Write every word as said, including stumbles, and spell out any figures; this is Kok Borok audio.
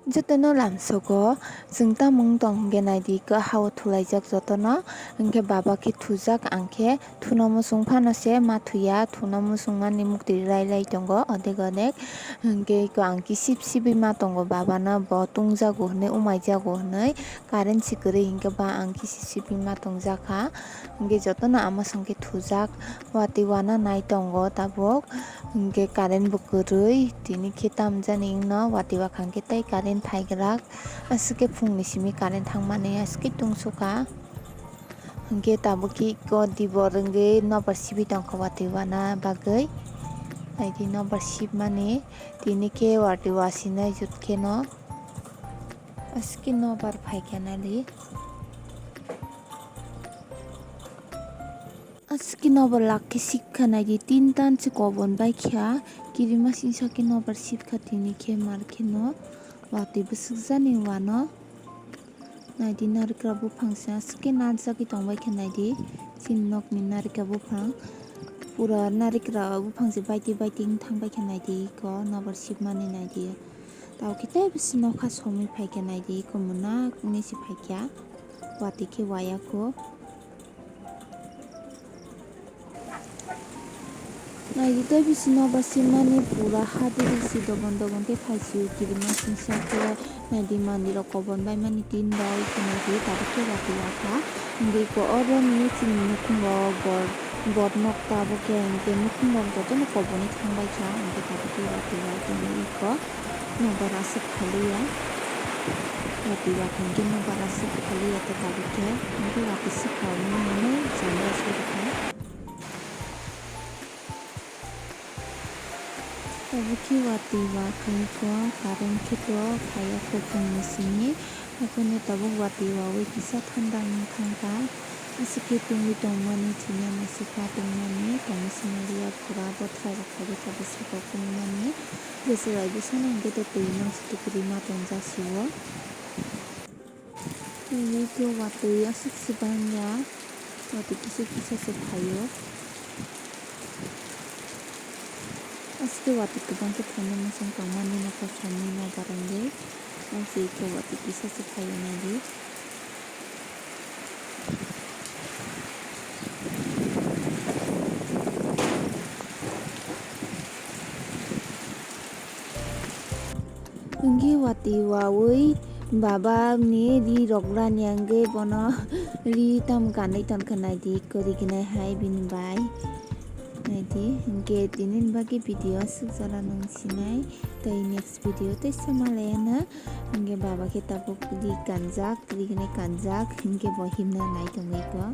Jotono lamsogo chwng tamung tong hwnkhe naidi kwhao thulaijak jotono, hwnkhe baba khe thujak, ang khe thuna muchung phano se ma thuya, thuna muchung mani mukti rai lai tongo odek odek, hwnkhe eko ang kisip sibwi ma tongo, baba no bo tungjago hwnwi, umaijago hwnwi, current si kwrwi hwnkhe ba ang kisip sibwi ma tongjakha, hwnkhe jotono ama song khe thujak, watwi wana nai tongo tabuk. Hwnkhe current bo kwrwi, tini khe tamjani wngno watwi wakhang khe tei current phaigwrak, aswk khe phungni simi current thangmani aswk khe tungsukha. Hwnkhe tabuk khe eko dibor wngwi nobar sibwi tongkha watwi wana bagwi. Naidi nobar sibmani, tini khe watwi wasinai jut kheno aswk khe nobar phaikha nali. Aswk khe nobar lak khe sibkha naidi, tin tan se kobon baikha, kirima singsa khe nobar sibkha, tini khe mar kheno watwi bwswkjani wano. Naidi narikra buphang se aswk khe narjagwi tongbaikha naidi, chini nokni narikra buphang pura narikra buphang se baitwi baitwi wng thangbaikha naidi, eko nobar sibmani naidi. Tabuk khe tei bisi nokha somwi phaikha naidi, eko mwnak wngwi se phaikha, watwi khe waya kho. Naidi tei bisi nobar sibmani pura ha diri si dobon dobon khe phaisio, kirima singsa khe naidi mandirok kobon baimani tin bai khe naidi tabuk khe watwi wakha. Hwnkhe eko oro ni chini nukhungo bor, bor nok tabuk khe hwnkhe nukhungrok jotono kobonwi thangbaikha, hwnkhe tabuk khe watwi watwi eko. Nobar aswk phaliya, watwi watwi hwnkhe nobar aswk phaliya tei tabuk khe, hwnkhe watwi swkang wngmano jambra se rwkha. Tabuk khe watwi watwi khe current khe to phaiya kho phungni simi, haikhe no tabuk watwi wawi kisa thanda wng thangkha. Aswk khe tungwi tongmani thwina naisika tongmani tongmani simi liya pura bothra rok khabe khabe saka tongmani. Bwswk bai bwsano hwnkhe tei twi mangsi tukwrwi ma tonjak sio. Tini khe watwi aswk se bangya, watwi kisa kisa se phaio. Aswk watwi kwbang khe phaina muchung tongmani nokha somwi nobar wngwi. Aswk khe watwi kisa se phaio naidi. Hwnkhe watwi wawi baba ni ri rok rani hwnkhe bono ri tam kanwi tonkha naidi, kwrwi gwnai hai bini bai. Naidi, hwnkhe tini ni bagwi video aswk jora nung sinai, tei next video tei sama laiano. Hwnkhe baba khe tabuk ri kanjak, ri gwnai kanjak, hwnkhe bo himna nai tongwi kho.